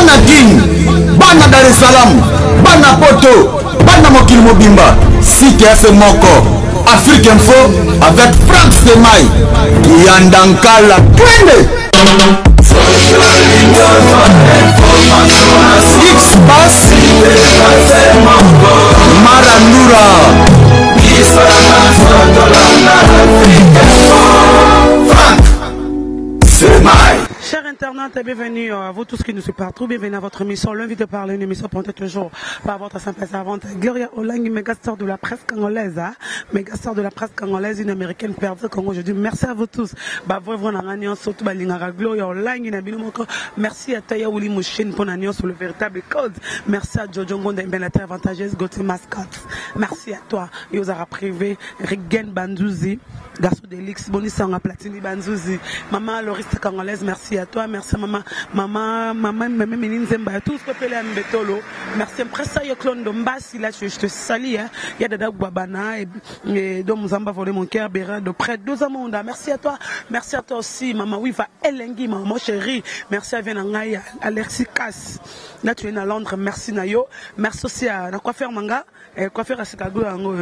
Bana Kin, bana Dar es Salaam, bana Poto, bana mokili mobimba, site ya se moko Afrique Info avec Franck Stemay. Kiyanda Nkala, twende! X-Pass Marandura. Chers internautes, bienvenue à vous tous qui nous suivez partout. Bienvenue à votre émission L'Envie de parler, une émission portée toujours par votre simple servante Gloria Olangi, méga star de la presse congolaise. Hein? Méga star de la presse congolaise, une américaine perdue au Congo. Je dis merci à vous tous. Bah, vraiment, surtout, bah, Gloria Olangi, na bino moko. Merci à Taya Ouli Mouchine pour na sur le véritable code. Merci à Jojo Ngonda, Benater Avantageuse, Gauthier Mascotte. Merci à toi, Yozara Privé, Rigen Bandouzi. Garçon Delix, Bonisanga Platini Banzuzi, Maman Loriste Congolaise, merci à toi, merci à maman, maman, maman, maman Méline Zemba, tout ce que peut Mbetolo, merci à ça, Yoklon Dombasi, là, je te salue, hein. Il y a Dada Guabana, et, et Dom Zamba volé mon cœur, Béra, de près, deux Amonda, merci à toi, merci à toi aussi, maman Wiva Elengi, maman chérie, merci à Venangaï, Alexis Kass, là tu es à Londres, merci Nayo, merci aussi à la coiffeur Manga, Eh, coiffeur à Chicago yango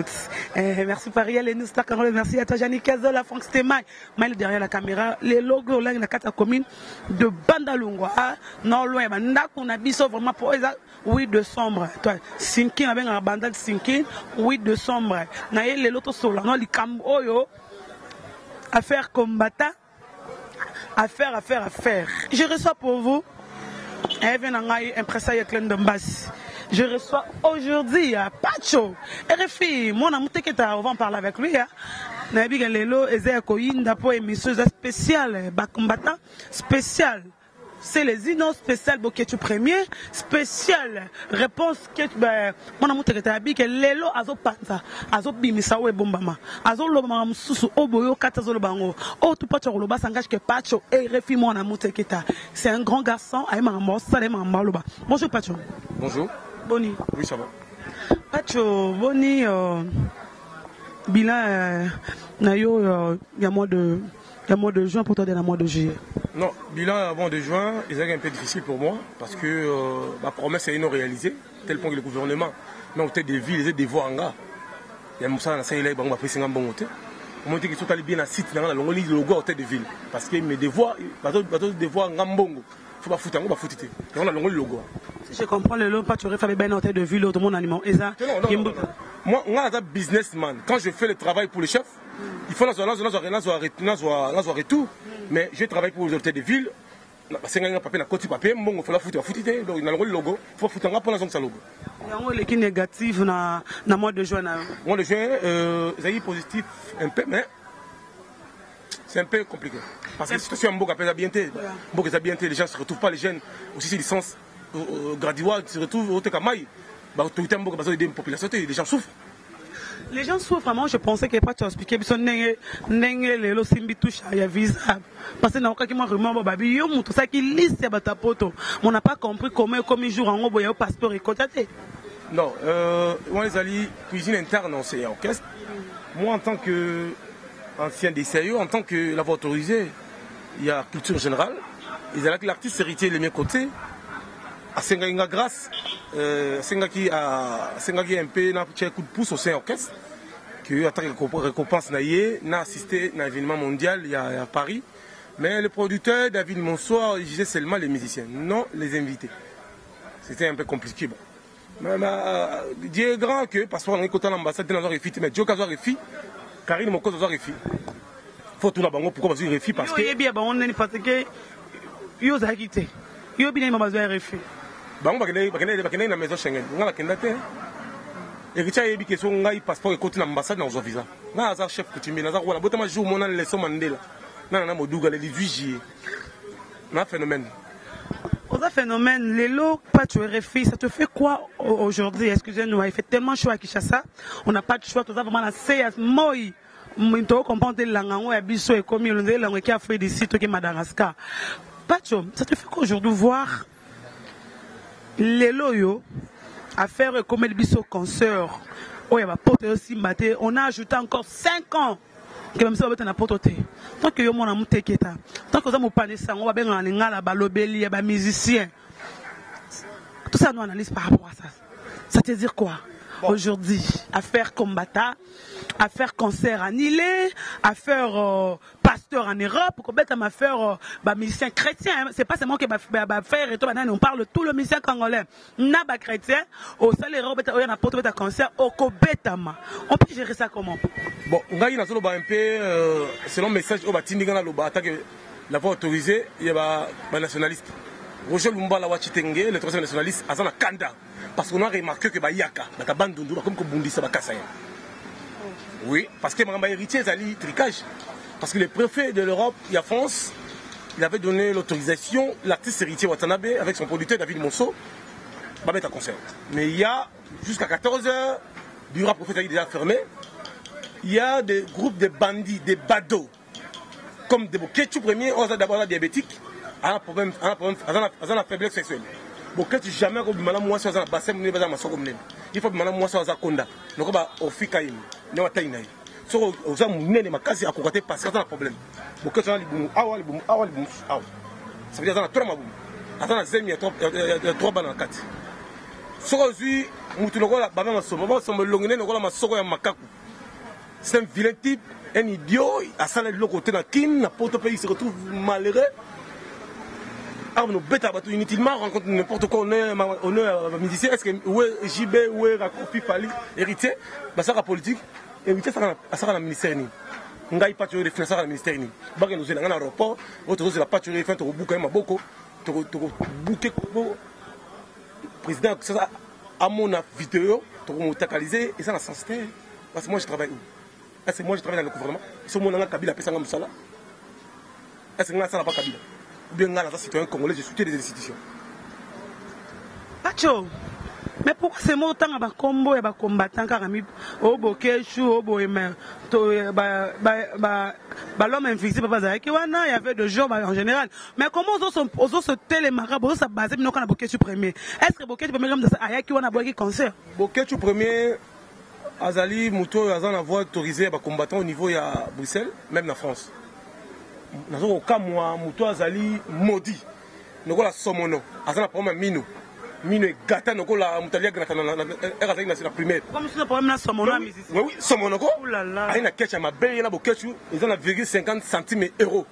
eh, merci Pariel et Star Congolais merci à toi Janny Kazola Franck Stemay Maïl derrière la caméra les logos là na kata commune de Bandalungwa ah, non loin ba ndako na biso vraiment pour eza 8 décembre toi Sinkin abenga Bandal Sinkin 8 décembre na ye lelo to sola non likambo oyo affaire combattant affaire affaire affaire je reçois pour vous Eve na ngai impresario Clem Dombasi je reçois aujourd'hui à Pacho RFI mwana muteketa on va en parler avec lui hein. Nayebi ke lelo eza ya koyinda po émission eza spéciale ba combattant spécial c'est les ino spécial Boketshu premier spécial réponse que ben, mwana muteketa yabi ke lelo azopanza azobimisa oyo ebombama azoloba makambo mosusu oyo boyoka te azoloba yango oyo tu Pacho akoloba sangage ke Pacho RFI mwana muteketa c'est un grand garçon aye makambo asala ye makambo aloba. Bonjour Pacho. Bonjour. Boni. Oui, ça va. Pacho, boni bilan na yo ya mois de ya mois de juin pour toi de la mois de juillet. Non, bilan avant de juin, il est un peu difficile pour moi parce que ma promesse est non réalisée, tel point que le gouvernement n'a peut-être des villes et des voies en gars. Il y a Moussa na Saïla, il va passer un bon côté. Au moins, ils sont allés bien à site dans la longue ligne logo hôtel de ville parce que mes devoirs, bateau devoir ngambongo. Faut pas foutre, on va foutre. On a longue logo. Si je comprends le long, pas tu aurais fait bien hôtel de ville, tout le monde animal. Et ça, non, non, non, non. Moi, on a un businessman. Quand je fais le travail pour le chef, il faut nazo retour. Mais je travaille pour les hôtels de ville. C'est un papier, na koti papier, mbongo, faut la foutre, foutre, donc il y a le logo, faut foutre un rapport dans son logo. Yango eleki négatif na mois de juin na yo. Mois de juin, ezali positif un peu, mais c'est un peu compliqué. Parce que la situation mboka pesa bien te. Mboka eza bien te, les gens se retrouvent pas, les jeunes aussi c'est licence graduate se retrouvent au Tekamai. Ba autorité mboka bazo aider population te, les gens souffrent. Les gens souffrent, vraiment, je pensais que pas tu expliquer biso ndenge ndenge lelo simbi touche ya visa. Parce que na okaki mwa rumeur bo babi yo mutu saki liste ya bato ya poto. On n'a pas compris comment comme jour en boya yo passeport ekota te. Non, moi les alliés cuisine interne en C orchestre. Moi en tant que ancien des CIO, en tant que la voix autorisée, il y a culture générale. Ils allaient que l'artiste héritier le mien côté. À Senga grâce, Senga qui a Senga qui a un peu n'a un coup de pouce au sein orchestre. Que en tant que récompense n'a n'a assisté à un événement mondial il y a à Paris. Mais le producteur David Monsoir, il disait seulement les musiciens, non les invités. C'était un peu compliqué. Bon. Mais, Dieu est grand que parce qu'on est côté l'ambassade dans refit, mais Dieu a refit, Karine Mokozo a refit. Faut tout la bango pourquoi parce qu'il refit parce que yo yebi ba on n'est parce que yo za quitté. Yo bien ma bazo refit. Bango ba kende na maison Schengen. Nga la kenda te. Héritier yebi que so ngai passeport ekoti na ambassade na visa. Nga aza chef coutumier, naza roi, botama jour mona leçon Mandela. Na na moduga le 18 juillet. Na phénomène. Oza phénomène, lelo, pas tu es refit, ça te fait quoi aujourd'hui? Excusez-nous, il fait tellement chaud à Kinshasa, on n'a pas de choix, tout ça vraiment la CS, moi, Minto comprendre langango ya biso et comme il langue qui a fait d'ici qui Madagascar. Pacho, ça te fait quoi aujourd'hui voir lelo yo affaire comme le biso concert. Oh ya ba porte aussi maté, on a ajouté encore 5 ans. Que même ça va être na porte te. Tant que yo mona muteketa, tant que za mo panisa ngo ba benga ngala ba lobeli ya ba musicien. Tout ça, nous analyse par rapport à ça. Ça te dire quoi bon. Aujourd'hui, affaire combattant, affaire concert annulé, affaire pasteur en Europe, kobeta affaire ba musicien chrétien, hein. C'est pas seulement que ba frère et tout, on parle tout le musicien congolais. Na ba chrétien, au salaire obeta oya na poto beta concert au kobetama. On peut gérer ça comment? Bon, ngai nazoloba un peu selon message oyo batindi nga naloba attaque la voix autorisée ya ba nationaliste. Roger Lumbala wa Chitenge, le troisième nationaliste, aza na kanda parce qu'on a remarqué que bayaka bata bandundu bakomi kobundisa bakasa ya. Oui, parce que makambo ya héritier ezali tricage. Parce que le préfet de l'Europe, il y a France, il avait donné l'autorisation, l'artiste héritier Watanabe, avec son producteur David Monceau, va mettre un concert. Mais il y a, jusqu'à 14h, bureau préfet est déjà fermé, il y a des groupes de bandits, des badauds, comme des Boketshu premier, on a d'abord la diabétique, a un problème, a un problème, a la faiblesse sexuelle. Boketshu jamais, moi, c'est un bassin, il faut que moi, c'est un konda. Donc, au fikaim, nous avons soki oza monene makasi akoka te parce que aza na problème. Boketshu aza na libumu awa, libumu awa, libumu awa, ça veut dire aza na trois mabumu, aza na zemi ya trois bana na kati. Soki ozwi mutu lokola baba masombo, baba masombo elongi nene lokola masoko ya makaku, c'est un vilain type, un idiot, asala eloko te na Kin, na poto mpe il se retrouve malheureux. Arme no beta bato inutilement, rencontre n'importe quoi, on est musicien. Est-ce que ouais JB, ouais Rakofi, Fally, héritier basaka politique, héritier asaka na ministère nini? Ngai Pacho Refin asaka na ministère nini? Bakende ozela ngai na aéroport oyo tozozela Pacho Refin, tokobuka ye maboko, tokobuke président amona vidéo, tokomotakalize. Eza na sens te parce que moi je travaille où? Est-ce que moi je travaille dans le gouvernement? So monanga Kabila apesanga mosala? Est-ce que ngai asala pa Kabila? Ou bien ngai naza citoyen congolais, je soutiens des institutions. Pacho, mais pourquoi c'est moi autant ba combo ya ba combattant kaka mi o Boketshu o boyema to ba l'homme invisible bazalaki wana, il y avait des gens en général, mais comment ozo se telemaka, bozo sa basé bino kana Boketshu premier? Est-ce que Boketshu premier comme ça ayaki wana boyaki concert? Boketshu premier azali moto oyo aza na voix autorisée ya ba combattant au niveau ya Bruxelles, même na France. Nazo kokamwa moto azali maudit lokola somono, aza na problème ya mino, mino egata lokola moto alia grata azalaki na primaire. Comme si problème na somono ya musicien. Oui, somono ko. Ouh là là. Ayi na ketch ya mabe ye na Boketshu eza na 0,50 centime euro.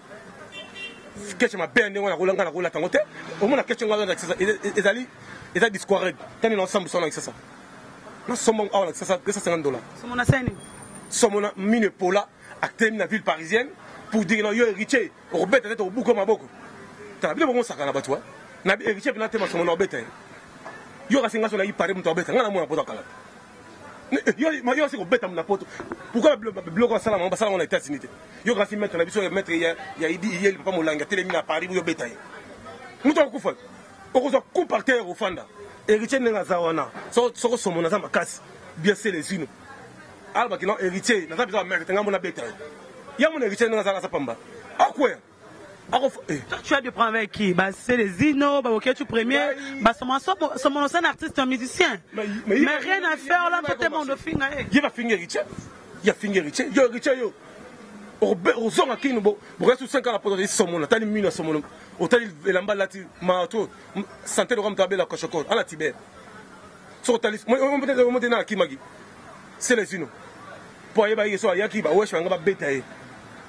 Ketch ya mabe ndenge wana kolanga na kolata yango te. Omona ketch yango aza na kisasa, ezali eza disquared. Tani na ensemble sona kisasa. Na somo awa na kisasa 250 $. Somono seni. Somono mino epola atelemi na ville parisienne pour dire non yo héritier okobeta te, tokobuka maboko. Tala bino bongo osaka na bato, na héritier mpena te masomo na obeta ye. Yo kasi nga so nayi pare moto abeta nga na mona poto akala. Yo asi kobeta na poto. Pourquoi biloko basala bango basala ngo na États-Unis te? Yo kasi maître na biso, maître ya idi iyeli papa Molangi atelemi na Paris, oyo obeta ye. Moto akokufa. Okozwa coup par terre ofanda. Héritier ndenge aza wana. Soko somo naza makasi. Bien c'est les unes. Alba ki non héritier naza biso maître nga mona beta ye. Ya mona héritier ndenge aza aza pamba. Akwe. Toi, tu as des problèmes avec qui? Bah, c'est les Zino, bah, ok, tu premier. Bah, son c'est un artiste, un musicien. Mais rien à faire, là, peut-être mon finger. Il va finger héritier. Il va finger héritier. Yo, héritier, yo. Ozonga kino bo reste 5 ans la porte somono tali mina somono otali elamba lati mato santé le ramta bela koshoko ala tiber so tali mo peut-être mo na kimagi c'est les uno po ayeba ye so ayaki ba wesh banga ba beta ye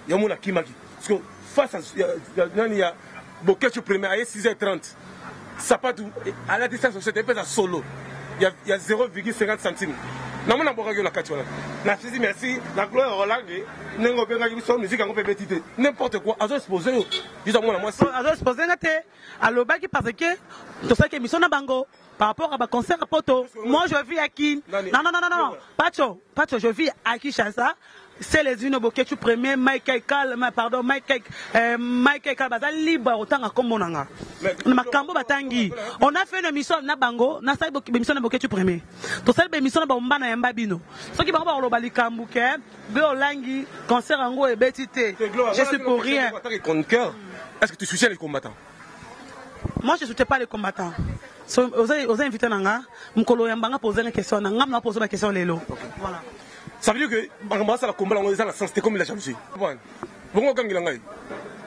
yo mona kimagi parce que face à nani ya Boketshu premier aye 6h30 sapatu alati 167 epesa solo ya 0,50 centimes namona bokaki na kati wana na sisi merci na Gloire Rolange ndenge obengaki biso musique yango mpe ebeti te, n'importe quoi. Azo expose yo biso mwana mwasi. Azo expose nga te, alobaki parce que tosalaki émission na bango par rapport à ba concert à poto. Moi je vis à Kin. Non, non, non, non, non, Pacho, Pacho, je vis à Kinshasa. C'est les uno Boketshu premier, Mike Ekal, pardon, Mike Ekal baza libre otanga kombo nanga. Makambo batangi. On a fait une émission na bango, na sali émission na Boketshu premier. To sali émission na bomba na yamba bino. Soki bango ba loba likambu ke be olangi concert yango ebeti te. Je suis pour rien. Est-ce que tu soutiens les combattants? Moi je soutiens pas les combattants. So oza invité nanga, mukolo yamba nga poser une question nanga, nga poser la question lelo. Voilà. Ça veut dire que makambo asala combat yango eza na sens te, comme la jalousie. Bon, bongo okangela ngai.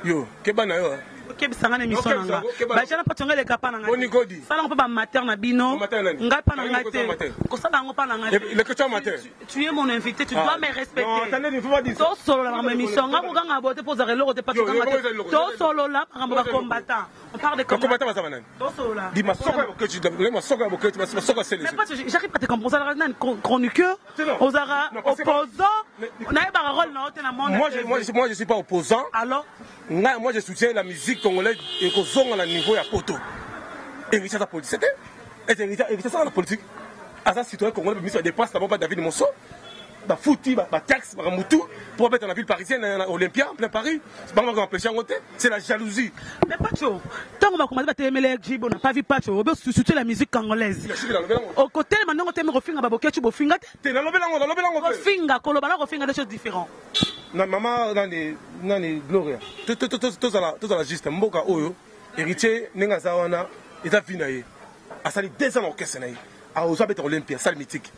Yo, keba na yo. Okebisa nga na émission na nga bajana pato nga eleka pa na nga sala ngo mpe bamateur na bino ngai pa na nga te kosala yango pa na nga tu es mon invité, tu dois me respecter. Tosolola makambo émission nga kokanga bote mpo ozala eloko te pato kanga te tosolola makambo bacombattant. On parle de combattant baza banani? Tosolola. Di masoko ya boketi, masoko ya boketi, masoko ya sele. Mais pato, j'arrive pas te comprendre, ozalaka nani? Chroniqueur? Ozalaka opposant? Nayebaka rôle na yo te na monde. Moi, je suis pas opposant. Alors? Ngai, moi, je soutiens la musique congolaise ekozonga na niveau ya poto. Héritier aza politicien te. Héritier asala na politique, aza citoyen congolais. Bimisi badepense na bango, ba David Moso bafuti bataxe, makambo tout po babeta na ville parisienne, na Olympia, en plein Paris. Bango baka empêche yango te, c'est la jalousie. Mais Pacho, ntango bakomati batelemele Jibo na pavi, Pacho obe soutien la musique congolaise, okotelema ndenge otemi kofinga babokecu, bofinga te. Te, nalobela yango, nalobela yango. Kofinga, koloba na kofinga, deux choses différents. Na mama nani nani, Gloria, tozala juste. Mboka oyo, Héritier ndenge aza wana, eza vie na ye. Asali 2 ans na orchestre na ye, aozo abeta Olympia, salle mythique.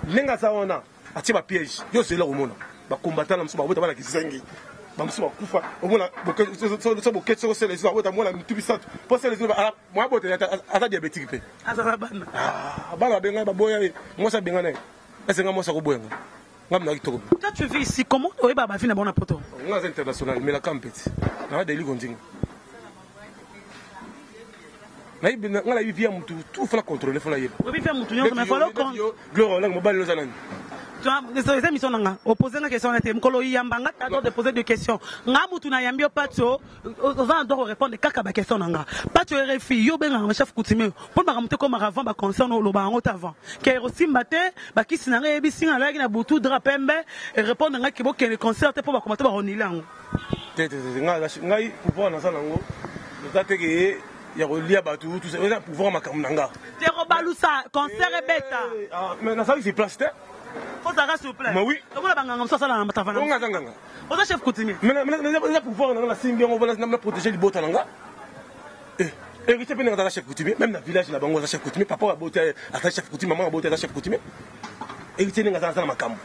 Ndenge aza wana, atie bapiège. Yo zela, komona bacombattant na mosusu babota bana kizengi, bamosusu bakufa. Omona so boketi, soko sele ezo abota mwana mitu misato mpo sele ezo mwa bote, aza diabétique mpe. Azala bana. Bana babenga, baboya ye. Mwasi abenga na ye, esenga mwasi akoboyanga nga mna kitoko. Toi, tu vis ici, comment oyeba bavi na bango na poto? Nga aza international, melaka mpeti nanga deli kondinga. Nga nayebi vie ya mutu tu, fona contrôle, fona yeba. Oyebi vie ya mutu nyonso, mais falo. Gloire Olangi, mobali oza nani? Eza émission na nga, opose nga question na te. Mokolo oyamba nga, t'as droit de poser des questions. Nga mutu na yambi yo, Patio, oza na droit korépondre kaka baquestion na nga. Patio RFI, yo obengaka chef coutumier mpo makambo te komaka avant baconcert, oloba yango te avant ke kosimba te. Bakisi na ngai eyebisi nga nalaki na butu drap pembe, répondre ngai ke bokende concert te mpo bakoma te bakonile yango. Te te te, ngai pouvoir naza nango eza te ke ya kolia bato, eza pouvoir makambo na nga. Te, kobalusa concert ebeta. Mais nazalaki sur place te. Ozalaka sur place? Mais oui. Lokola banganga mosusu asala na matavana. Onga aza nganga. Oza chef coutumier. Mais eza pouvoir na nga, nasimbi yango na protéger libota na nga. Héritier mpe ndenge azaka chef coutumier, même na village na bango aza chef coutumier. Papa aboti aza chef coutumier, mama aboti aza chef coutumier. Héritier ndenge aza, aza na makambo,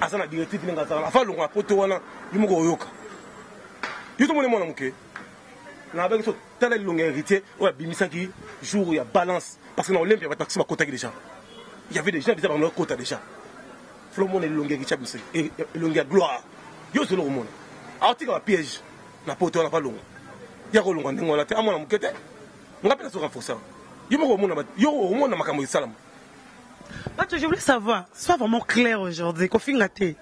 aza na directive. Ndenge azala afa alongwa poto wana, yo moko oyoka. Yo tomoni mwana moke nabaki so, tala elongo ya Héritier oyo abimisaki jour ya balance, parce que na Olympia bato bakisi bakotaki déjà, il y avait déjà déjà bango bakota déjà. Flo mona elongo ya Héritier abimisaki, elongo ya gloire. Yo ozolo komona aotika bapiège na poto wana, palongo ya kolonga ndenge wana te. Amwana moke te, nga mpe nazo renforcer yo moko. Omona, yo omona makambo esalama. Pacho, je voulais savoir, sois vraiment clair aujourd'hui. Kofinga te.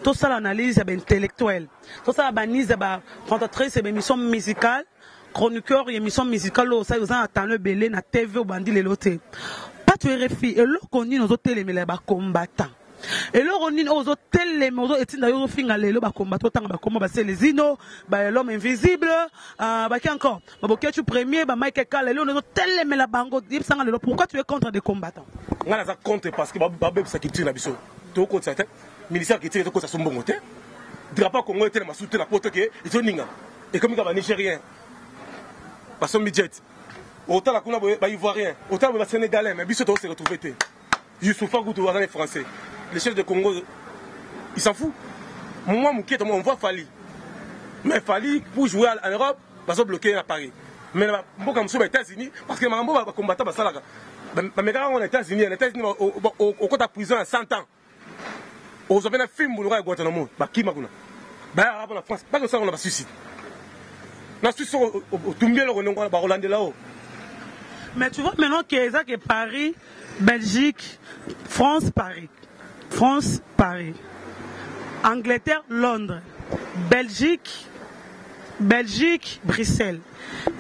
Tout ça, l'analyse ya intellectuel. Tout ça, l'analyse ya présentatrice ya émission musicale, chroniqueur ya émission musicale oyo osali, oza na talent ebele na TV, obandi lelo te. Pacho RFI, eloko nini ozotelemela ya bacombattant? Eloko nini oyo ozotelema, ozo etinda yo ozofinga lelo bacombattant, otanga bakombo baselezino, bal'homme invisible, baki encore babokecu premier, bamike Kala? Eloko nini ozotelemela bango? Yebisanga lelo, pourquoi tu es contre des combattants? Ngai naza contre parce que babebisa culture na biso. Tokotisa te ministère ya culture, tokotisa so mbongo te. Drapeau Congo etelema su te na poto ke ezoninga, ekomi kaka banigérien basombi jet. Otala kuna boye baivoirien, otala boye basénégalais, mais biso tose retrouve te. Youssoufa kutu aza ne français, le chef de Congo, il s'en fout. Moi mokie, on voit Fally, mais Fally pour jouer en Europe bazo bloquer à Paris, mais na mboka mosusu ba États-Unis, parce que makambo bacombattant basalaka, bamekaka yango na États-Unis. Na États-Unis okota prison ya 100 ans, ozwa mpe na fimbu lokola ya Guantanamo. Bakima kuna, bayaka mpo na France, bakosala na basuicide na Suisse. Soko otumbi eloko ndenge wana, bakolandela o. Mais tu vois maintenant que eza que Paris, Belgique, France, Paris, France, Paris, Angleterre, Londres, Belgique, Belgique, Bruxelles,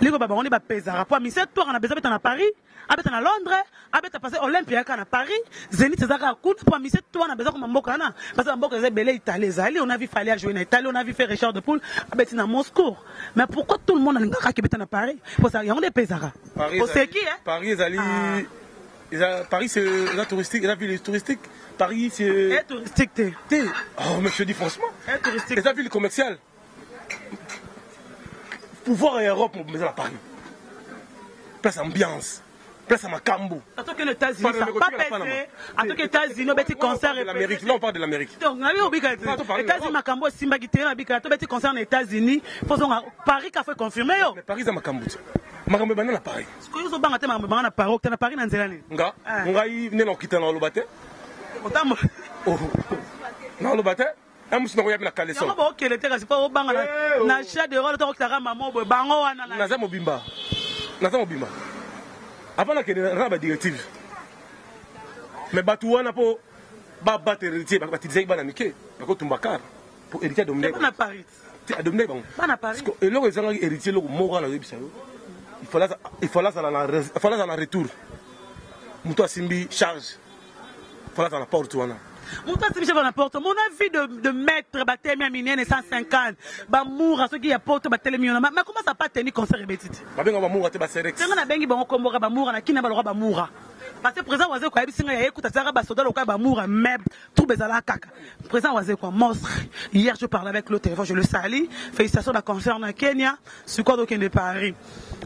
liko babango nde bapezaka po mise twaka na beza beta na Paris, abeta na Londres, abeta parce Olympia yaka na Paris, Zénith eza kaka kuna po mise to wana beza koma mboka wana, parce que mboka eza ebele. Italie ezali, on a vu Fally jouer na Italie, on a vu faire Richard de Poule abeti na Moscou, mais pourquoi tout le monde alingaka kaka ebeta na Paris? Po yango nde epezaka oseki. Paris ezali eza, Paris c'est eza touristique, eza ville touristique. Paris c'est touristique te. Te, oh, mais je dis franchement, touristique. Eza ville commerciale. Pouvoir ya Europe mobima eza na Paris, place ambiance. Place ya makambo. Atokende États-Unis, ça pas pesé. Atoke États-Unis, obeti concert. L'Amérique, là on parle de l'Amérique. Donc, nabi obika États-Unis makambo esimbaki te, nabika tobeti concert na États-Unis, faut zonga Paris ka faut confirmer yo. Mais Paris za makambo te. Makambo ebanda na Paris. Sikoyo ozobanga te makambo ebanga na Paris, okita na Paris na nzela nini? Nga, ngai nde nakokita na oloba te. Otambola. Oh. Na oloba te. Amusi nakoya mpe na caleçon. Yango baokele te kasi mpo obanga na chat de role tokokitaka mama boye bango wana. Naza mobimba. Naza mobimba. Avant nakende na ba directive. Mais bato wana mpo babata héritier batilisaki bana mike bakotumba kar mpo héritier adominaki na Paris. Te adominaki bango. Bana Paris. Eloko ezangaki héritier eloko moko wana nazoyebisa yo. Il fallait azala na retour. Moto asimbi charge. Fallait azala na porte wana. Moto asimbi charge na porte. Mon avis de maître batemi ya minene 150 bamoura soki ya porte batelemi yona. Mais comment ça pas tenir concert ebeti te? Babenga bamoura te baserex. Tenga nabengi bango komboka bamoura na kina baloka bamoura. Parce que président Wazekwa ayebisi ngai aye kuta azalaka basoda lokola bamoura mais trouble ezalaka kaka. Président Wazekwa monstre. Hier je parlais avec le téléphone, je le salue. Félicitations na concert na Kenya, sikoyo tokende Paris.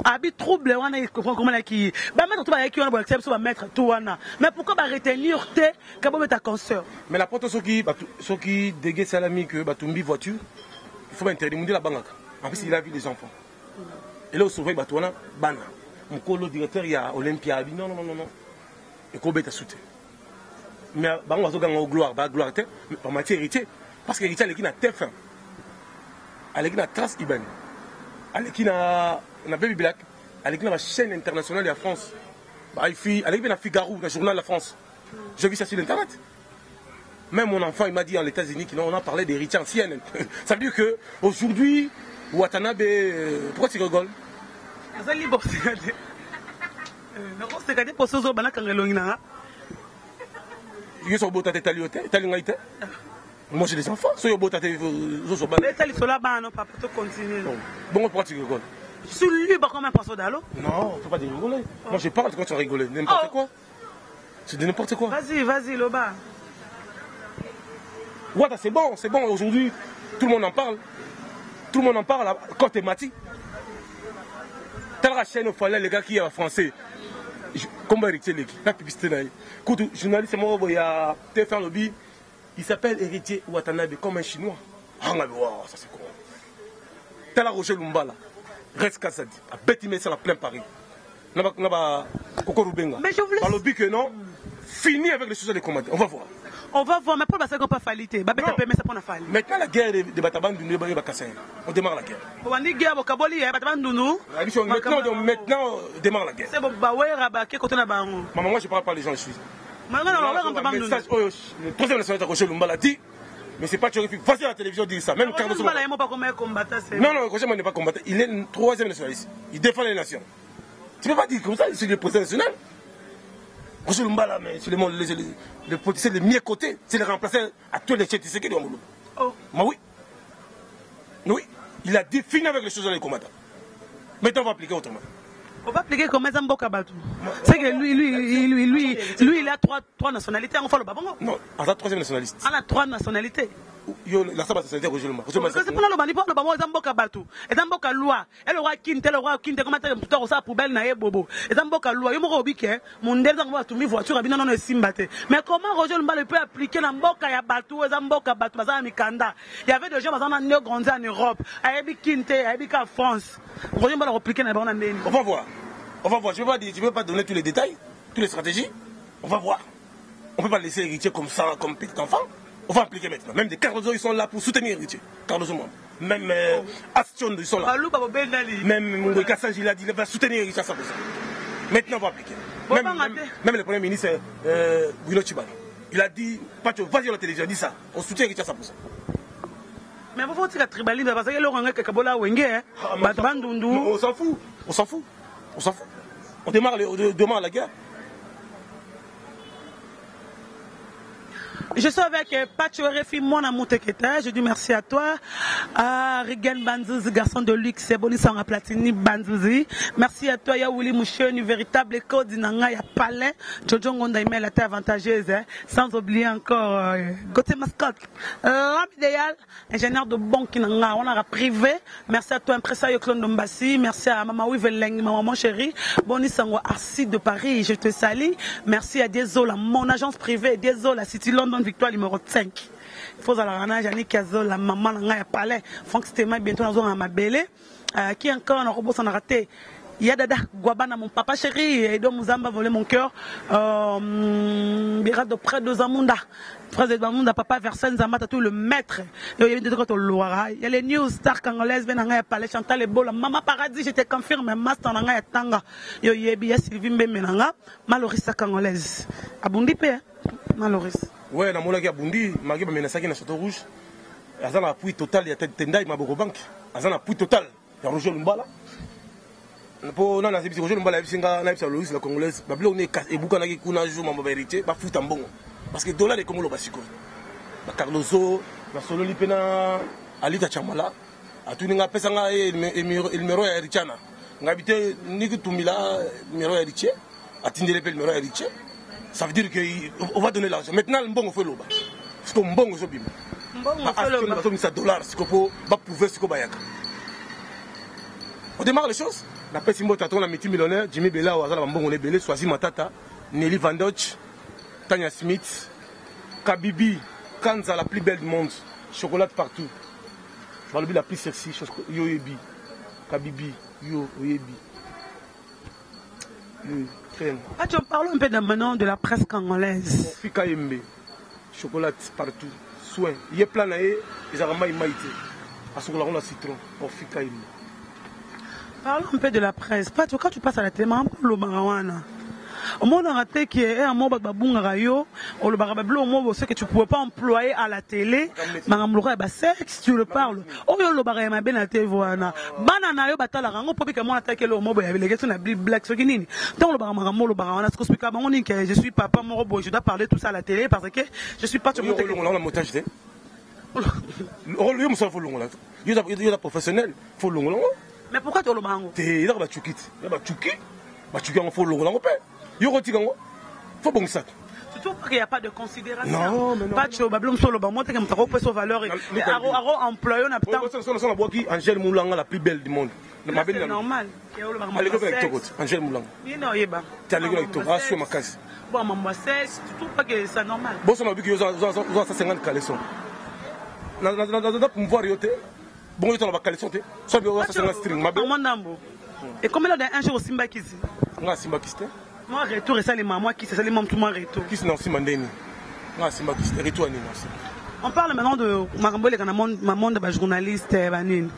Abi trouble wana ekokomalaki ba maître to bayaki wana bolakisa biso ba maître tout wana. Mais pourquoi ba retenir te ka bobeta concert? Mais la porte soki soki dégâts salami que batumbi voiture, il faut interdire mundela bangaka. En plus il a vu les enfants. Et là sauver bato wana bana. Mokolo directeur ya Olympia abi non non non non. Ekobeta sute. Mais bango bazoganga gloire, ba gloire te, ba matière héritier parce que héritier aleki na TF1. Aleki na Trace Ibani. Aleki na Baby Black, aleki na ba chaîne internationale ya France. Ba ifi, aleki na Figaro, na journal la France. J'ai vu ça sur l'internet. Même mon enfant, il m'a dit en États-Unis qu'on a parlé d'héritier en CNN. Ça veut dire que aujourd'hui, Watanabe, pourquoi tu rigoles? Azali libre nakoseka te poso ozoba nakanga elongi nanga. Yo so bota te tali yo te, tali ngai te. Moi j'ai des enfants, so yo bota te zo bana. Beta lisolo bana papa to continue. Bon, pourquoi tu rigoles? Je suis libre comme un poisson d'eau. Non, faut pas dire rigoler. Oh. Moi je parle quand tu rigoles, n'importe quoi. C'est de n'importe quoi. Vas-y, vas-y, Loba. Wata, c'est bon, c'est bon. Aujourd'hui, tout le monde en parle. Tout le monde en parle. Quand t'es Mati. T'as la chaîne au fallait les gars qui est français. Comment héritier l'équipe? La publicité là. Écoute, journaliste, moi, il y a TF1 lobby. Il s'appelle Héritier Watanabe comme un chinois. Ah, wow, ça c'est quoi? T'as la Roger Lumbala. Reste Kazadi. A bête mais ça la plein Paris. Naba Coco Rubenga. Mais je voulais. Balobi que non. Fini avec les choses de combattre. On va voir. On va voir, mais pour le pas falité. Babeta permet ça pour la falité. Maintenant la guerre de Batabandundu et Bakassin. On démarre la guerre. On dit guerre Bokaboli, Batabandundu. Maintenant, on démarre la guerre. C'est bon, Bawera, Baké, côté na bango. Maman, moi je parle pas les gens, je suis. Maman, non, non, message, oh, le troisième national Roger Lumbala dit, mais c'est pas tu vas-y à la télévision dire ça. Même Carlos Lumbala, il pas comme combattant. Non, non, Roger n'est pas combattant. Il est le troisième nationaliste. Il défend les nations. Tu peux pas dire comme ça, c'est le président national. Roger Lumbala, mais c'est le politicien le mieux coté, c'est le remplacer à tous les chefs de Molo. Oh. Mais oui. Oui. Il a dit fini avec les choses dans les combattants. Maintenant, on va appliquer autrement. On va appliquer comme ça Mboka Batou. C'est que lui, il a trois nationalités. On fait le babongo. Non, on a troisième nationaliste. On a trois nationalités. Yo, la seule nationalité Roger Lumba. C'est pour le bani, pour le babongo, Mboka Batou. Et Mboka loi. Et le roi Kinte, le roi Kinte, comment tu as ça poubelle na bobo. Et Mboka loi. Yo moko obike, mon ndel zango ba tumi voiture abina non simba te. Mais comment Roger Lumba le peut appliquer na Mboka ya Batou, eza Mboka Batou, baza mikanda. Il y avait des gens baza na grandi en Europe. Ayebi Kinte, ayebi ka France. Roger Lumba l'a appliquer na bango ndeni. On va voir. On va voir. Je ne veux pas donner tous les détails, toutes les stratégies. On va voir. On ne peut pas laisser héritier comme ça, comme petit enfant. On va appliquer maintenant. Même des Cardozo, ils sont là pour soutenir héritier. Cardozo, moi. Même Astion, ils sont là. Même Mungo Kassanji, il a dit il va soutenir héritier à 100%. Maintenant, on va appliquer. Même le premier ministre, Bruno Tshibala, il a dit, Pacho, vas-y à la télévision, dis ça. On soutient héritier à 100%. Mais vous faut-il la tribalisme parce que le Kabola Wenge, Bandundu. On s'en fout. On s'en fout. On s'en fout. On démarre la guerre. Je suis avec Pacho RFI, mon amour Teketa. Je dis merci à toi. À Regan Banzouzi, garçon de luxe, Bonisanga Platini Banzouzi. Merci à toi, Yaouli Moucheni, véritable code Nanga, ya Palais. Jojo Ngonda Imel, la terre avantageuse. Hein. Sans oublier encore Gauthier Mascotte, l'homme idéal, ingénieur de banque Nanga, on aura privé. Merci à toi, impresario Claude Ndombasi. Merci à Maman Wiveleng, ma maman chérie. Bonisango Arcy de Paris, je te salue. Merci à Diesola, mon agence privée, Diesola, City London, Victoire numéro 5. Il faut aller à Yannick Azola, maman Nanga ya Palais. Franck Stema, bientôt nous allons à Mabele. Qui encore on a robot s'en a raté. Yadada Guabana, mon papa chéri, Edo Muzamba volé mon cœur. Bira de près de Zamunda. Près de Zamunda, papa Versailles Zamata, tout le maître. Il y a des trucs au Loire. Il y a les news stars congolaises, Ben Nanga ya Palais, Chantal Ebola, Mama Paradis, je te confirme, Master Nanga ya Tanga. Yo yebi ya Sylvie Mbembe Nanga, Malorissa congolaise. Abundi pe, hein? Maloris. Ouais, na monaki Abundi, malgré ba menasaki na Château Rouge. Aza na appui total ya Tendai Maboko Bank. Aza na appui total ya Roger Lumbala. Po na na Roger Lumbala yebisi nga na yebisa Lois la congolaise, ba biloko ne ebukanaki kuna jour mambo ba héritier, ba futa mbongo. Parce que dollar e Congo ba siko. Ba Cardozo, na sololi pe na Alita Chamala. Atuni nga pesa nga numéro ya héritier na. Nga bite niki tumila numéro ya héritier. Atindele pe numéro ya héritier. Ça veut dire que on va donner l'argent. Maintenant mbongo faut loba. Parce que mbongo zo bima. Mbongo Ba faut loba. acheter bato dollar siko po ba prouver siko bayaka. On démarre les choses. Na pesi mbota to na multimillionnaire Jimmy Bella azala ba mbongo lebele, Swazi Matata, Nelly Van Dutch, Tanya Smith, Kabibi, Kanza la plus belle du monde, chocolat partout. Balobi la plus sexy, yo yebi. Kabibi, yo yebi. Crème. Ah, tu en parles un peu de, maintenant de la presse congolaise. Fika Yembe, chocolat partout, soin. Il est plein naé, ils ont maï maïté. À ce moment-là, on a citron. Oh, Fika Yembe. Parlons un peu de la presse. Pas quand tu passes à la télé, maman, le marijuana. Au moins, on a raté qui est un mot babunga rayo, ou le barabablo, au moins, ce que tu pouvais pas employer à la télé, madame Laura, bah, sexe, tu le parles. Oh, yo, le barabablo, ma belle, la télé, voilà. Banana, yo, batala, rango, pour que moi, attaque le mot, il y avait les questions, la black, ce qui n'est. Donc, le barabablo, le barabablo, ce que je explique, on dit que je suis papa, mon robot, je dois parler tout ça à la télé parce que je suis pas sur mon Yo, yo, on a montage, tu sais. Yo, yo, faut longo, là. Yo, yo, yo, professionnel, faut longo, longo. Mais pourquoi tu le bango? T'es, il a ba tchuki, il a ba tchuki. Ba tchuki, on faut longo, longo, pe. Yo, roti, gango. Faut bon ça. Surtout parce qu'il n'y a pas de considération. Non, mais non. Pas de show, babylon solo, bah, moi, t'es comme ça, repose aux valeurs et Non, mais aro, aro, employé, on a Ouais, putain. ouais, ça, ça, ça, la boîte qui, Angèle Moulanga, la plus belle du monde. Là, Ma belle c'est dame. normal. Et où le barman Allez, go avec sexe. toi, coach. Angèle Moulanga. Oui, non, il est bas. T'es allé avec toi. Maman, Ah, sur ma case. Bon, maman, sexe, tu trouves pas que c'est normal? Bon, ça m'a vu que vous avez 150 caleçons. Na, na, na, na, na, pour me voir, yo, t'es. Bon, yo, t'en as pas caleçon, t'es. Soit, yo, 150 string, ma belle. Maman, Nambo. Et combien là, d'un jour au Simba Kisi? Nga Simba Kisi, t'es. Moi, retour, et ça, les mamans qui, c'est ça, les mamans, tout le monde retour. Kisi, non, Simba Ndeni. Nga Simba Kisi, retour, non, Simba. On parle maintenant de Marambo, les monde, ma monde, bah, journaliste, eh, bah, nini.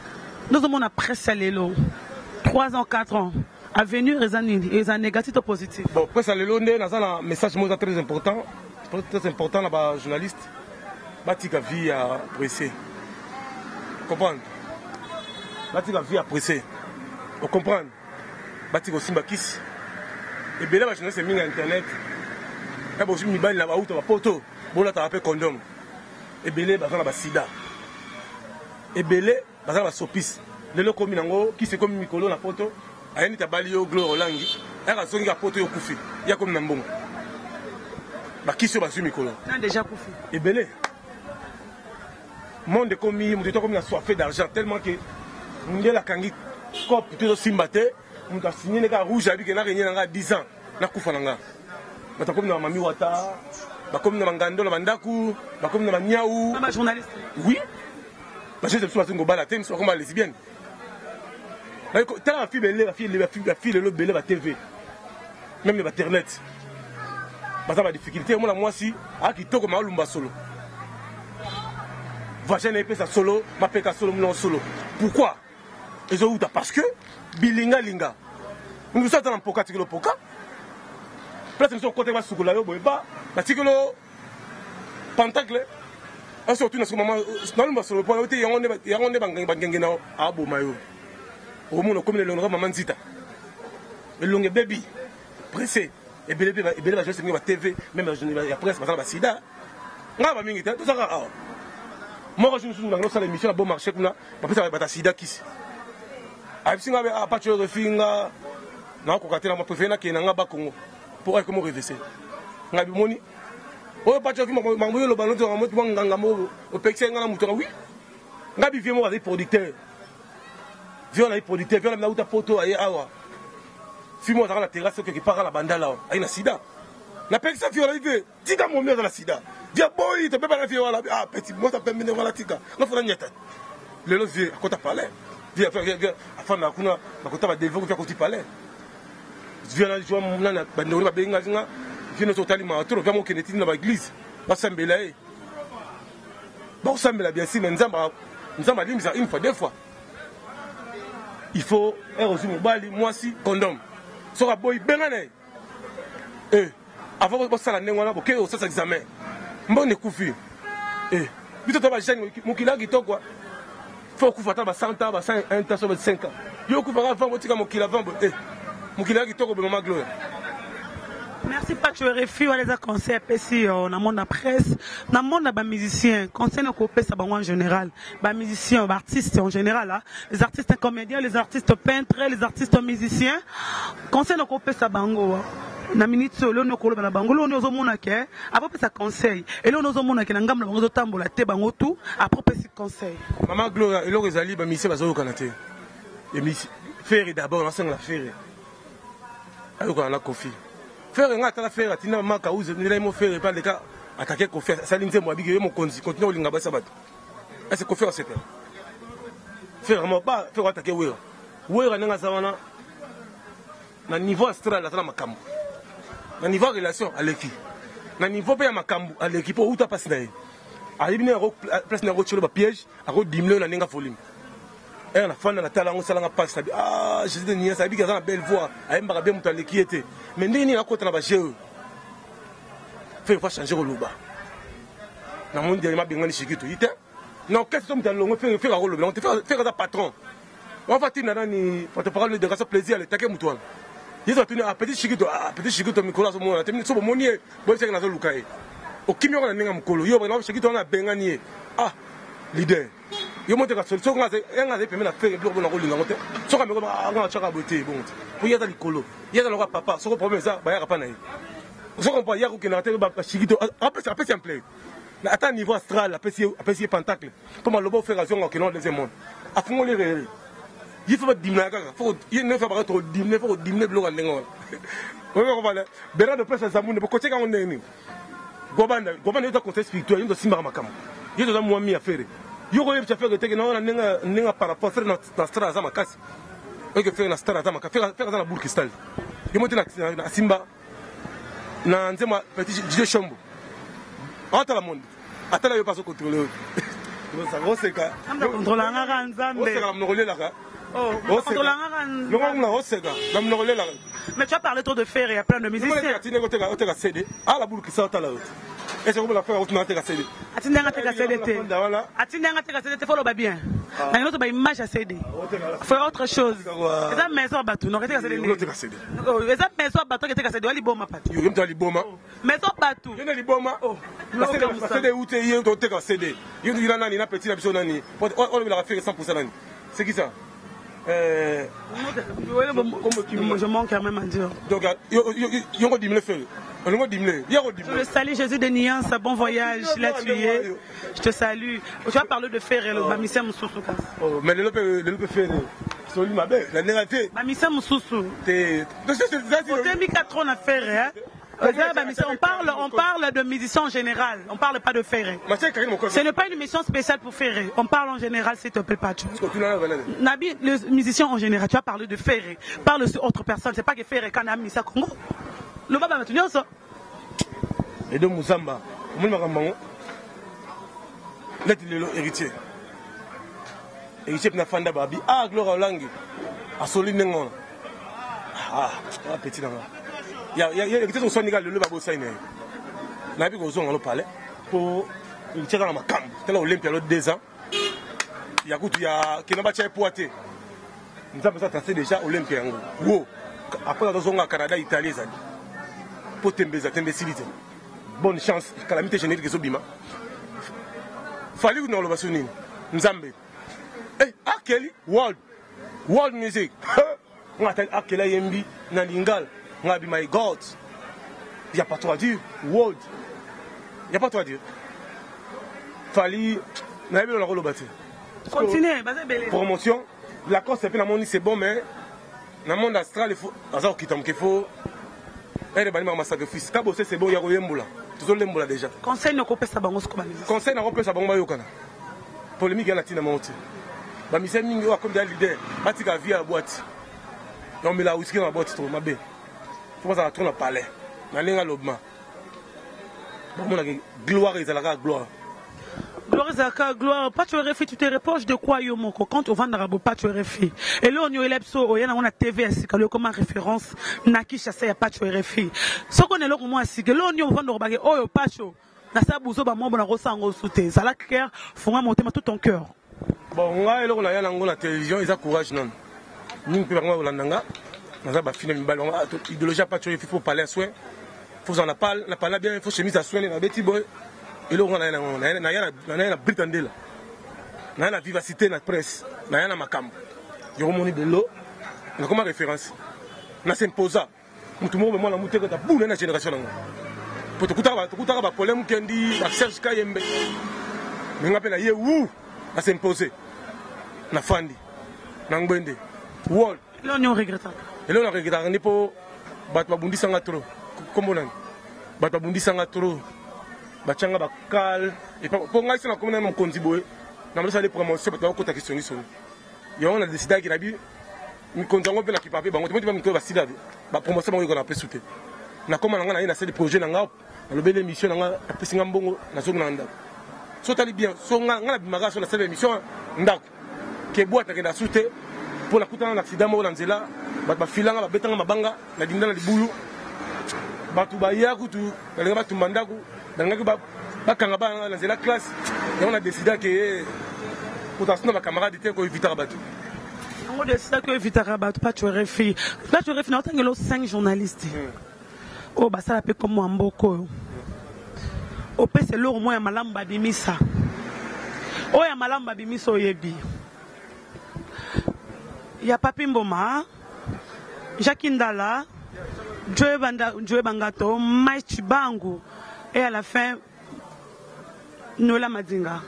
Nous avons la presse à l'élo. 3 ans, 4 ans. Avenir, les années, les années négatives ou positives. Bon, presse à l'élo, on a un message moi, très important. Très important là-bas, journaliste. Batika vie à presser. Comprendre? Batika vie à presser. Vous comprenez? Batika aussi, Bakis. Et bien là, journaliste, c'est mis internet. Quand vous avez mis là-bas, où tu vas poto. Bon, là, tu as appelé condom. Et bien là, bah, sida. Et bien là, bah, sopis. Lelo komi nango, qui c'est comme Mikolo na poto. Ayeni tabali yo gloire olangi. Aka zongi poto yo kufi. Ya komi na mbongo. Ba kisi yo bazwi mikolo. Na déjà kufi. Ebele. Monde komi, mutu to komi na soif d'argent tellement que mundela kangi cop tout simba te, mutu a signé neka rouge abi ke na régner nanga 10 ans. Na kufa nanga. Bata komi na mami wata, ba komi na mangando na bandaku, ba komi na banyau. Mama journaliste. Oui. Ba je suis ngo bala te, miso koma lesbienne. Tala la fille belle, la fille, la fille, la fille, le belle, la TV. Même l'internet. Baza ba difficulté, moi la moi si, a ki toko ma lumba solo. Vagin épée sa solo, ma peka solo, non solo. Pourquoi? Ils ont parce que bilinga linga. Nous sommes dans poka tikelo poka. Place nous sommes côté ba sukola yo boye ba, ba tikelo pentacle. Un surtout dans ce moment, dans le solo point yango ne yango ne bangenge bangenge na abo mayo. Au monde comme le longa maman Zita. Le longue baby pressé et bébé et bébé je sais ba TV même la presse ba sida. Ngai ba mingi te, tozaka awa. Moko jour mosusu nanga osala émission na bon marché kuna, bapesaka bato ya sida kisi. Ayebisi ngai ah Patsho refi nga nakokoka te na préféré nakende na nga ba Congo pour ayeke mo revese. Ngai bimoni oyo Patsho refi makambo oyo oloba noti makambo mwa nganga moko opekisa nga na moto oui. Ngai bi vieux moko azali producteur. Vieux azali producteur, vieux na uta poto aye awa. Fille moko azalaka na terrasse oyo quelque part na bandala awa, aye na sida. Napekisa vieux azali vieux tika momi aza na sida dia boyi tobeba na vie wana ah petit moto apembe ndenge wana tika nga fona nyata lelo vie akota palais vie afanda kuna bakota badelvo vie akoti palais vie na jwa nana bandeko babengi nga nga vie nyonso otali mawa tolo vie mokende tini na baeglise basambela ye bakosambela bien si mais nzambe nzambe alimbisa une fois deux fois il faut ere ozwi mobali mwasi condom soki aboyi benga na ye eh avant bosala ndenge wana bokei kosasa examen mbongo ekufi eh biso to ba jeune mokili ya kitoko fo okufa ata ba 100 ans ba 101 ans so ba 5 ans yo okufaka avant botika mokili avant eh mokili ya kitoko boye mama gloria. Merci Pacho RFI wana eza conseil apesi yo na monde ya presse na monde ya ba musiciens conseil na kopesa bango en général ba musiciens ba artistes en général hein? Les artistes comédiens, les artistes peintres, les artistes musiciens conseil na kopesa bango na minute oyo lelo okoloba na bango lelo ozomona ke apopesa conseil eloko ozomona ke na ngambo na bango ezotambola te bango tout apropesi conseil. Mama Gloria eloko ezali ba musiciens bazoyokana te Ferre d'abord nasengela Ferre ayokana na Koffi Ferre nga atala Ferre atinda mama Kauze ndela ye mo Ferre pa leka atake Koffi asali nzembo abiki ye mokonzi continue kolinga basi ya bato ese Koffi asepela Ferre mo ba Ferre atake Wera Wera ndenge aza wana na niveau astral aza na makambo na niveau ya relation aleki na niveau mpe ya makambo aleki mpo outa mpasi na ye ayebi ndenge place na yango tielo bapiège akodimle na ndenge ya volume ere nafanda natala yango esalanga mpasi nabi ah jésus de nias ayebiki aza na belle voix ayembaka bien moto aleki ye te mais ndenge nini akota na baje oyo Ferre fa changer koloba namoni dernièrement abengani shikito ye te na orchestre to moto alongwe Ferre Ferre akolobela yango te Ferre aza patron wafa tinda nani porte parole de grâce plaisir aletake moto wana yesu atuni ah petit shikito ah petit shikito mikolo azomona te so bomoni ye boyebisaki nazoluka ye okimi yango na ndenge ya mokolo yo bana shikito wana abengani ye ah leader yo moteka soli soki nga azali pembe na Ferre biloko bona kolinga yango te soki ameko nga atyaka boye te bongo te po ye aza likolo ye aza lokola papa soki problème eza bayaka pa na ye ozo comprendre ye akokendaka te bashikito apesi apesi ampleur ata niveau astral apesi apesi ye pentacle mpo maloba ofere azonga okende na deuxième monde afungoli rere ye fo badimnaka kaka fo ye nde fo baka todimne fo kodimne biloko ya ndenge wana oyo kopala bernard opesa zamune bokotiaka yango ndenge nini Gobanda, Gobanda yo conseil spirituel, yo simbaka makambo. Yo toza mwami ya Ferre. Yo koyebisa Ferre te ke na ndenge ndenge par rapport Ferre na star aza makasi. Oyo Ferre na star aza makasi. Ferre Ferre aza na boule cristal. Yo mote na simba na nzembo petit Didier Chombo. Atala monde. Atala yo paso contrôler yo. Oseka. Contrôler nga nzambe. Oseka monoko lelaka. Oh, contrôler nga nzambe. Oseka. Na monoko lelaka. Mais tu as parlé trop de fer, il y a plein de musiciens. Atindi oteka oteka CD. Ah la boule qui sort la route. Et c'est comme la faire oteka teka CD. Atindi nga teka CD te. Atindi nga teka CD te faut loba bien. Na nyoto ba image ya CD. Faut autre chose. Eza maison batu non teka CD. Teka CD. Eza maison batu teka CD wali boma pati. Yo mta liboma. Maison batu. Yo na liboma. Ba CD ute ye to teka CD. Yo ndila nani na petit na biso nani. On la faire 100% nani. C'est qui ça? Je manque quand même à dire. Donc, yo dimle Ferre. Olingo dimle. Yo dimle. Je salue Jésus de Nuance, bon voyage, là tu es. Je te salue. Tu as parlé de Ferre, le Bamissa Moussoussou. Oh, mais le le Ferre. Soli mabe, la nera te. Bamissa Moussoussou. Te. Otemi trop na Ferre, hein. On parle de musiciens en général, on parle pas de Ferré. Ce n'est pas une mission spéciale pour Ferré. On parle en général, s'il te plaît, Pacho. Nabi, le musicien en général, tu as parlé de Ferré. Parle sur autre personne. C'est pas que Ferré, quand on a mis ça Congo. Le baba m'a ça. Et donc, Moussamba, on m'a neti lelo héritier héritier mpe nafanda babi ah gloire olangi asoli ndenge wana ah petit na nga héritier toswani kaka lelo babosani na ye nayebi kozonga no palais mpo héritier aza na makambo tala olympia lo 2 ans ya kutu ya kenda batya ye poids te nzambe aza trace déjà olympia yango wo après azozonga canada italie ezali mpo tembe eza tembe esili te. Bonne chance, calamité générique ezobima. Fally kuna oloba so nini? Nzambe. Eh, akeli world. World music. Nga tali akela yembi na lingala. Nga bi my God. Y a pas trop à dire. World. Y a pas trop à dire. Fally nayebi na koloba te. Continue, baza ebele. Promotion, Lacoste pe namoni c'est bon mais na monde astral il faut aza kokita moke faut ere bani ma sacrifice kabose c'est bon ya koyembola tozolembola déjà. Conseil nakopesa bango siko bamusicien. Conseil nakopesa bango bayokana. Polémique ya na ntina moko te. Bamusicien mingi oyo akomi deja leader batika vie ya boîte. Omela whisky na boîte trop mabe. Faut bazala trop na palais. Na ndenge alobima. Bamonaka gloire ezalaka gloire. Gloire ezalaka gloire. Pacho RFI, tu te reproches de quoi yo moko quand ovandaka bo Pacho RFI? Eloko nini oyela biso oya nango na TV ya sika lelo ekoma référence na Kinshasa ya Pacho RFI. Soko na eloko moko ya sika, eloko nini ovandaka obake oyo Pacho nasala buzoba moko bona kosala yango su te. Zala clair, funga motema tout ton cœur. Bon, ngai eloko naya nango na télévision eza courage nano. Mingi mpe bango bakolanda nga naza bafine mibali bango idéologie ya Pacho RFI faut parler à soin. Faut zala na pale, na pale bien, faut chemise à soin na beti boy. Eloko nga naya nango, naya na Brita Ndela. Naya na vivacité na presse, naya na makambo. Yoko moni lelo nakoma référence. Na s'imposa. Mutu moko mwana muteka ta boule na génération nango. Po tokutaka ba problème kendi, ba Serge Kayembe. Mais nga pe na ye wu na s'imposer. Na fandi. Na ngbende. World. Eloko nini oregretaka? Eloko na regretaka nde po bato babundisanga trop. Kombo nani? Bato babundisanga trop. Batianga ba kal. Po ngai so nakomi na mokonzi boye. Na mosala promotion bato bakota kisongisongi. Yango na décidaki na bi mikonzi yango mpe na kipa mpe bango te moti ba mikolo basila ba promotion bango ekona pesu te. Nakoma na ngai na ye nasali projet na ngai nalobeli émission na ngai apesi ngai mbongo nazongi na ndako. So otali bien so ngai nabimaka so nasali émission ndako ke boîte nakenda su te mpo nakutana na accident moko na nzela bato bafilanga babetanga mabanga na dinda na libulu bato baya kutu balinga batumba ndako balingaki bakanga bana na nzela classe yango na décida ke kozala suna bacamarade te koevitaka bato. Yango décida ke evitaka bato. Pacho RFI, Pacho RFI, na otangelo 5 journalistes oyo basala mpe kombo ya mboka oyo opesa eloko moko ya malamu babimisa oyo ya malamu babimisa oyebi ya Papi Mboma, Jacques Ndala, Joe Bangato, Mike Chibangu et à la fin Noela Madinga.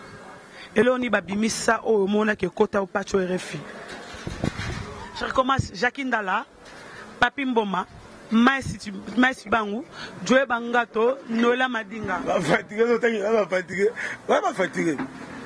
Eloko nini babimisa oyo omonaki ekota o Pacho RFI? Je recommence. Jacques Ndala, Papi Mboma, Mike Chibangu, Joe Bangato, Noela Madinga. Bafatigué, ozotangela bafatigué. Ba bafatigué.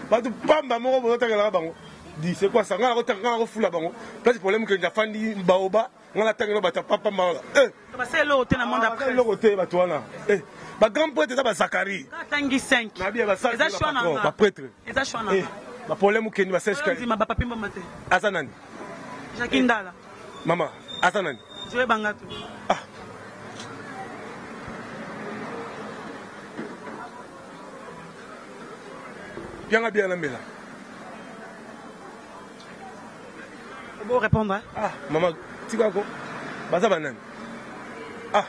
Bato pamba moko bozotangelaka bango. Di c'est quoi ça? Nga nakotanga, nga nakofula bango. Place problème que njafandi baoba, nga natangela bato pamba wana. Eh! Basala eloko te na monde après. Eloko te bato wana. Eh! Ba grand prêtre eza ba Zakari. Atangi 5. Na bien ba Eza choix na nga. Ba prêtre. Eza choix na nga. Ba problème kendi ba Serge Kayembe. Ndima ba Papi Mboma te. Aza nani? Jacques Ndala. Mama, aza nani? Joe Bangato. Ah. Pianga bien na mela. Bon répondre. Hein? Ah, maman, tika ko. Baza banani. Ah.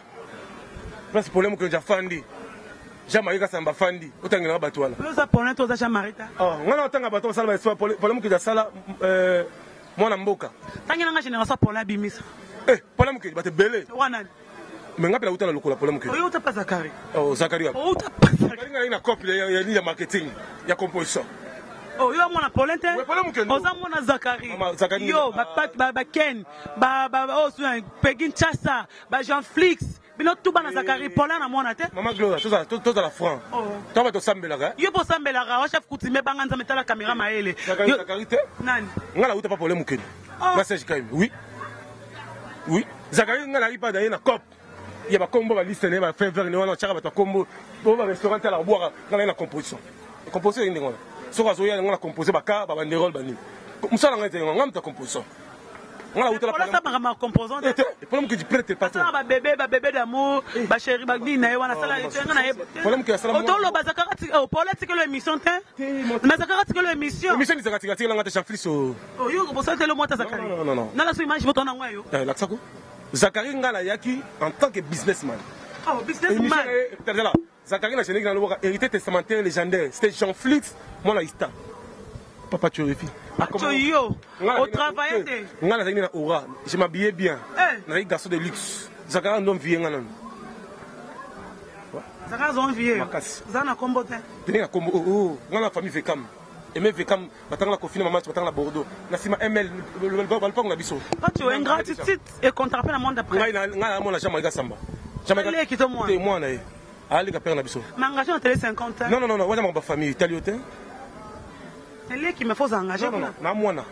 Place problème que njafandi. Jean-Marie Kassamba fandi, otangela bato wana. Oza problème to oza Jean-Marie ta. Ah, ngana otanga bato basala ba histoire problème que jasala mwana mboka. Tangela nga génération problème abimisa. Eh, problème que bato belé. Wana. Mais nga pe nauta na lokola problème que. Oyo uta pa Zakari. Oh, Zakari. Outa pa Zakari. Nga na copie ya ya marketing, ya composition. Oh, yo mwana problème te. Ouais, problème que. Oza mwana Zakari. Mama Zakari. Yo ba pat ba ba Ken, ba ba oh Peggy Nchasa, ba Jean Flix. Bino tout bana Zakari Paulin na mwana te. Mama Gloria, tozala franc. To ba tosambelaka. Yo po sambelaka, wa chef coutumier banga nzambe tala caméra maele. Zakari Zakari te. Nani? Nga na uta pa problème okende. Na Serge Kayembe. Oui. Oui. Zakari nga na ipa d'ailleurs na cop. Ya ba kombo ba liste ne ba fait vers ne wana tchaka ba kombo. Bo ba restaurant tala boire nga na composition. Composition ndenge wana. Soki azoya nga na composer ba car ba banderole ba nini. Musala nga ete nga muta composition. Nga na uta la Paulin makambo ya composante. Eh, te, problème que du prêtre patron. Asala ba bébé, ba bébé d'amour, ba chéri, ba nini na ye wana asala ye nga na ye. Problème que asala. Otoloba Zakari tika, oh, Paulin tikelo émission te. Mais Zakari tikelo émission. Émission ni Zakari tikelo nga te Jean Fils. Oh, yo ko bosala telo mwata Zakari. Non non non. Nala so image moto na ngwa yo. Eh, lakisako. Zakari nga na yaki en tant que businessman. Oh, businessman. Émission tala. Zakari na générique na lobaka héritier testamentaire légendaire. C'était Jean Flix, mwana Ista. Papa tu refi. Yo, au travail te. Nga nazali na aura, je m'habillais bien. Eh. Nazali garçon de luxe. Zakari ndo vie nga nanu. Zakari zo vie. Makasi. Za na kombo te. Tene na kombo oh, oh. Nga na famille Vekam. Aimé Vekam batanga na Kofi na mama batanga na Bordeaux. Na sima ML balupango na biso. Pacho ingratitude et contrapé na monde après. Ngai na ngai na mona Jean-Marie Samba. Jean-Marie to mwana. Te mwana ye. Aleka père na biso. Mangage na télé 50 ans. Non non non, wana ba famille tali yo te. Eleki mais faut engager. Non non, na mwana.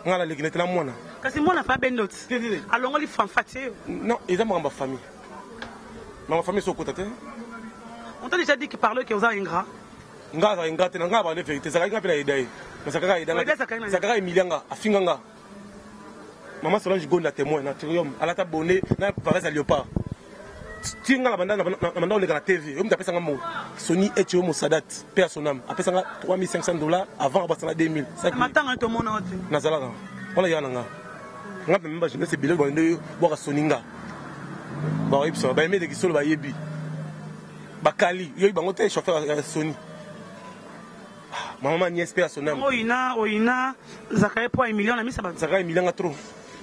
Nga na leki na mwana. Kasi mwana fa bendot. Alongoli fanfa te yo. Non, eza makambo ya famille. Makambo famille sokota te. On t'a déjà dit que parle que oza ingrat. Nga azala ingrat te, na nga abande vérité. Zakaki nga mpe na yeda ye. Mais zakaka yeda nga. Zakaka emilia nga, afinga nga. Maman Solange Gonda témoin na Trium, alata bonnet na varese ya léopard. Ti nga na banda na banda oleka na TV, yo mutu apesa nga mo Sony Etio Mosadat, paix à son âme, apesa nga 3500 dollars avant abasana 2000. Matanga to mona ote. Nazalaka. Wana ya na nga. Nga mpe ba jeunesse ebele bande bwaka Sony nga. Ba yebisa ba aimé de kisolo ba yebi. Bakali, yo bango te chauffeur ya Sony. Maman Agnès paix à son âme. Oyina, oyina, Zakari po million na misa ba. Zakari million nga trop.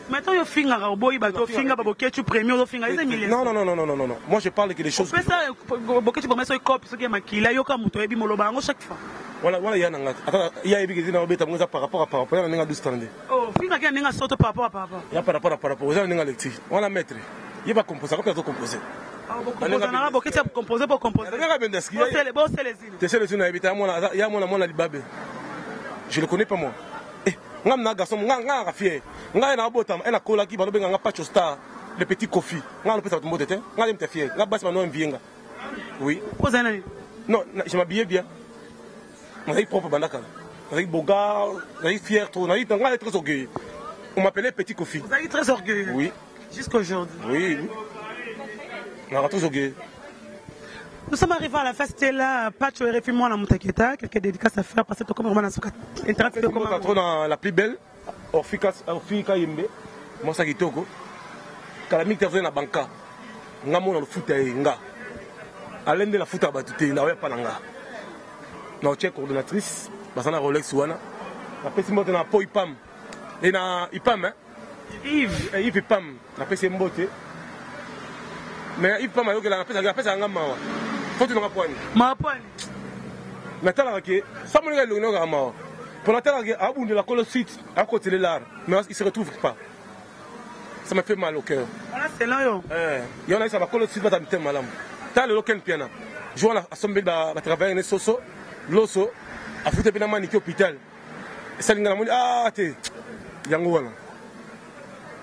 Maintenant yo fingaka oboyi bato ofinga ba Boketshu premier ozofinga eza million. Non non non non non non non. Moi je parle que des choses. Opesa Boketshu premier soki cope soki ya makila yoka moto oyebi moloba yango chaque fois. Voilà voilà ya nanga. Ata ya yebi ke na obeta ngo za par rapport à par rapport ya ndenge 12 32. Oh, finga ke ndenge soto par rapport à par rapport. Ya par rapport à par rapport eza ndenge lecture. Wana maître. Ye ba composer ko to composer. Nanga Boketshu composer pour composer. Ndenge bendaski. Bosele bosele zino. Tesele zino yebi ta mwana ya mwana mwana libabe. Je le connais pas moi. Eh, ngam na garçon nga nga ka fier. Nga na botama ena kolaki bano benga nga Pacho Star, le petit Kofi. Nga no pesa bato te. Nga mte fier. Nga basi bano envie nga. Oui. Oza nani? Non, je m'habillais bien. Nazali propre banda kala. Nazali beau gars, nazali fier trop, nazali nga très orgueilleux. On m'appelait petit Kofi. Vous êtes très orgueilleux. Oui. Jusqu'aujourd'hui. Oui. On très orgueilleux. Nous sommes arrivés à la fin, c'était là, Pacho RFI, moi, la Moutaketa, quelques dédicaces à faire parce que comme vraiment internet comme dans la plus belle, Orfika, Orfika Yembe, moi ça kitoko. Kalamik te na banka. Nga mona le foot nga. Alende la foot bato te na oya pa na nga. Na check coordonnatrice, bazana Rolex wana. Na pesi mbote na po ipam. Et na ipam hein. Yves, Yves ipam, na pesi mbote. Mais Yves pam ayokela na pesa na pesa nga mawa. Faut tu n'auras point. Ma point. Natalaka ke samoninga elongi nokaka mawa mpo natalaka ke abundela kolo site akotele lar mais il se retrouve pas, ça me fait mal au cœur. Wana selon yo. Yo nayesa bakolo site bata mitema malamu. Tala lelo Ken Piana jour wana asombeli batravailleur ne soso loso afuti mpe na maniki hôpital esalinga namoni a te yango wana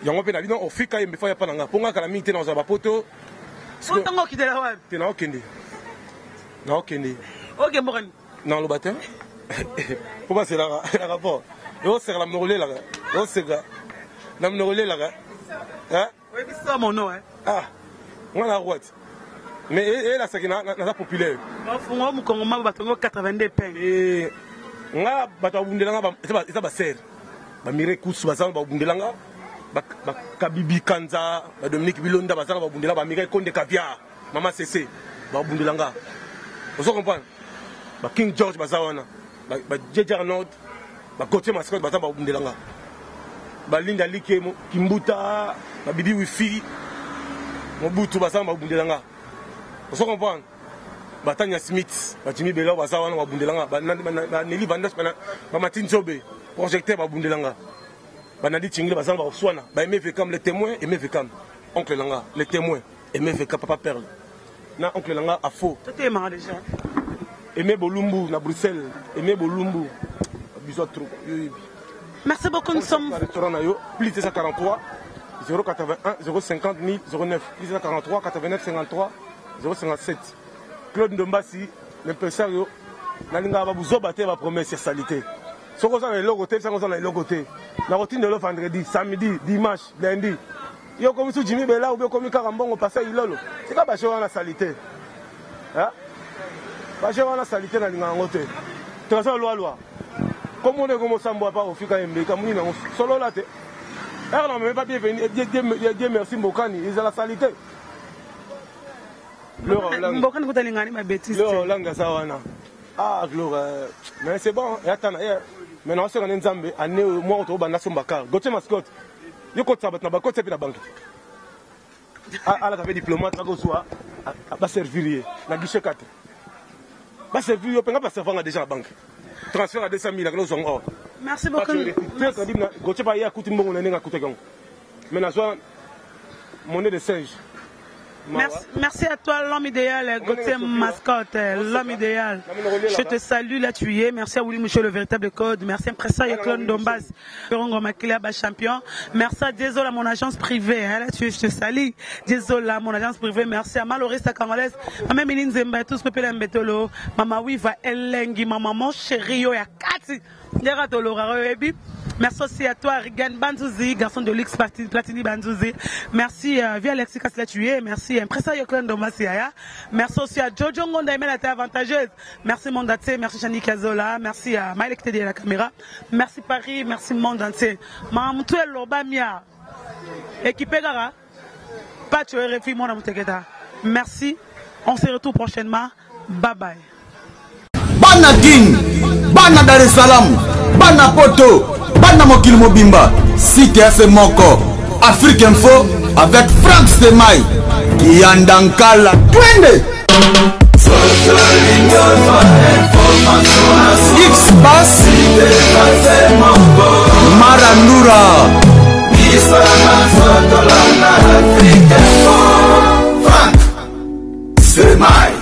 yango mpe na bino ofika ye mbefa ya pa na nga mpo nga kala mingi te na kozala bapoto. Otango okitela wapi? Te, naokende naokende. Oke mboka nini? Naloba te mpo baselaka elaka fort, oseka na monoko olelaka, oseka na monoko olelaka. Oyebi so mono. Ah, nga na roi mais eyelasaki naza populaire. Bafunga mokongo mabo batongo 82 pin. Nga bato babundelanga eza basere bamire kusu baza babundelanga, bakabibi kanza, badominique bilonda baza na babundela, bamire konde caviar, mama cc babundelanga, ozo comprendre, baking George baza wana, bajeje Arnold, bagautier Mascote baza babundelanga, balinda like kimbuta, babibi wifi mobutu baza babundelanga, ozo comprendre, batania Smith, bajimi belo baza wana babundelanga, baneli Vandas, bamati nzobe projecteur babundelanga, banadi chingile baza na bakoswana, baeme vekam le témoin, aime vekam oncle nanga le témoin, aime vekam papa perle na oncle nanga afo. Totemaka déjà. Aimé Bolumbu na Bruxelles, aimé Bolumbu biso trop yo yebi. Merci beaucoup, nous sommes. Restaurant na yo plus 243 081 050 1009 plus 243 89 53 057. Claude Ndombasi l'impresario, nalingaka babuzoba te, bapromesse ya salité. Soki oza na eloko te, bisango oza na eloko te, nakotinda elo vendredi, samedi, dimanche, lundi. Yo okomi su Jimi Bela obi okomi kaka mbongo pasa ilolo. Tika baje wana salité, baje wana salité, nalingaka yango te. Trésor Lwalwa komona ekomosambo apa ofika embeka monini yango solola te ere na meme pas bienvenu. Dieu merci mbokani ezala salité. Mbokani kuta lingani ma bêtise. Gloire Olangi aza wana. Ah Gloire, mais c'est bon, yatana ye. Mais na osenga ne Nzambe année oyo mwa oto banda somba car. Gauthier Mascotte. Yo kotisa bato na bakotisa mpe na banque. Alata mpe diplomate bakozwa baservir ye na guichet 4. Baservir yo mpe nga baservanga déjà na banque. Transfert à 200 000 akende ozwa ngo. Merci beaucoup. Gauthier pa ye akuti mbongo na ndenge akutaki yango. Mais nazwa monnaie de singe. Merci, merci à toi, l'homme idéal, Gauthier Mascotte, l'homme idéal. Je te salue, là tu y es. Merci à Willy Michel, le véritable code. Merci à Pressa et Clone Dombas, Perongo Makila, champion. Merci à Désolé, mon agence privée. Hein, là tu es, je te salue. Désolé, mon agence privée. Merci à Malorista Congolaise. Maman Méline Zemba, tous Pépé Mbetolo. Maman Wiva Elengi, ma maman chérie, yo ya Kati. Merci aussi à toi, Regan Banzouzi, garçon de luxe Platini Banzouzi. Merci Via Alexis Kasla-Tué. Merci Impressa Yoklan Domasiaya. Merci aussi à Jojo Ngonda, la terre avantageuse. Merci monde entier. Merci Chani Kazola. Merci à Maël qui à la caméra. Merci Paris. Merci monde entier. Mamoutou Lobamia. Équipé Gara. Pacho RFI, mon amour. Merci. On se retrouve prochainement. Bye bye. Bana King, Bana Dar es Salaam, Bana Poto, Bana Mokili Mobimba, site ya se moko, Afrique Info avec Frank Stemay, Kiyandankala, twende! X-Bass, Marandura. Frank Stemay.